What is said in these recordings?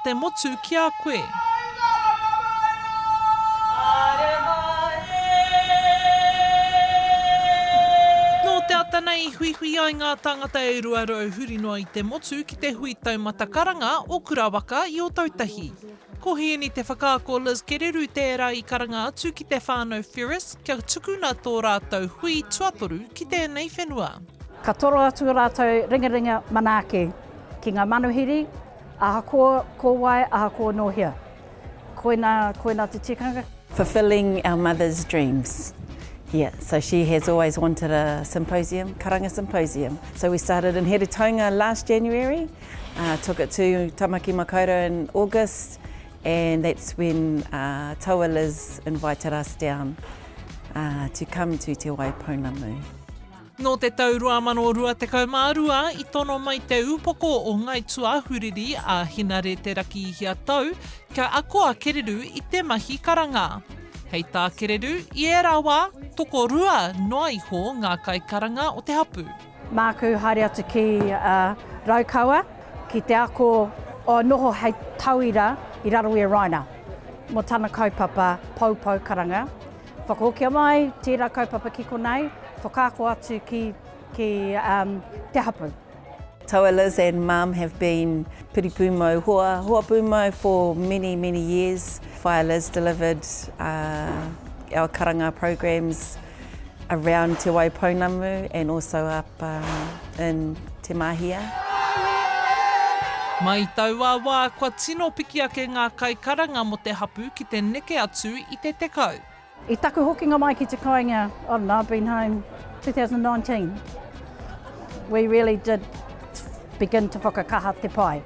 te motu ki a koe. Nō te ata nei i huihui ai ngā tāngata e 200 huri noa i te motu ki te hui taumata karanga o Kurawaka i Ōtautahi. Ko Hēni Te Whakaako Liz Kereru tērā i karanga atu ki te whānau Ferris kia tukuna tō rātou hui tuatoru ki tēnei whenua. Ka toro atu rātou ringaringa manaaki ki ngā manuhiri, ahakoa ko wai, ahakoa nō hea. Koinā, koinā te tikanga. Fulfilling our mother's dreams here. So she has always wanted a symposium, karanga symposium. So we started in Heretaunga last January, uh, took it to Tamaki Makaurau in August, and that's when uh, Taua Liz invited us down uh, to come to Te Waipounamu. Nō te tau 2022 i tono mai te upoko o Ngai Tūāhuriri a Hinare Te Rakiihiatau kia ako a Kereru i te mahi karanga. Hei tā Kereru, i ērā wā, tokorua noa iho ngā kaikaranga o te hapū. Māku haere atu ki Raukawa ki te ako o noho hei tauira i raro i a Raina mō tana kaupapa poupou karanga. Whakahokia mai tērā kaupapa ki konei, whakaako atu ki, ki um, te hapu. Toa Liz and Mum have been piri pūmau hoa, hoa pūmau for many, many years. Whaea Liz delivered uh, our karanga programs around Te Waipounamu and also up um, in Te Mahia. Mai i taua wā, kua tino piki ake ngā kaikaranga mō te hapū ki te neke atu i te 10. I taku hokinga mai ki te kāinga, I don't know, I've been home 2019, we really did begin to whakakaha te pae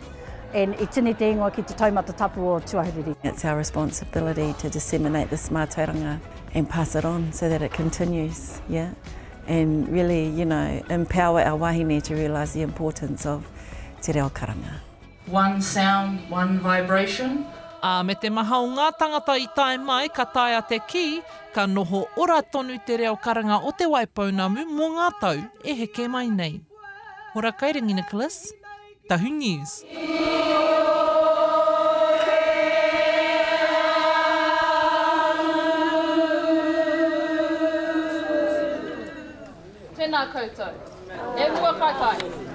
and i tini te ingoa ki te taumata tapu o Tuahuriri. It's our responsibility to disseminate this mātauranga and pass it on so that it continues, yeah, and really, you know, empower our wahine to realise the importance of te reo karanga. One sound, one vibration. Ā, me te maha o ngā tangata i tae mai ka taea te kī, ka noho ora tonu te reo karanga o Te Waipounamu mō ngā tau e heke mai nei. Hora Kairangi Nicholas, Tahu News. Tēnā koutou. E mua kaikai.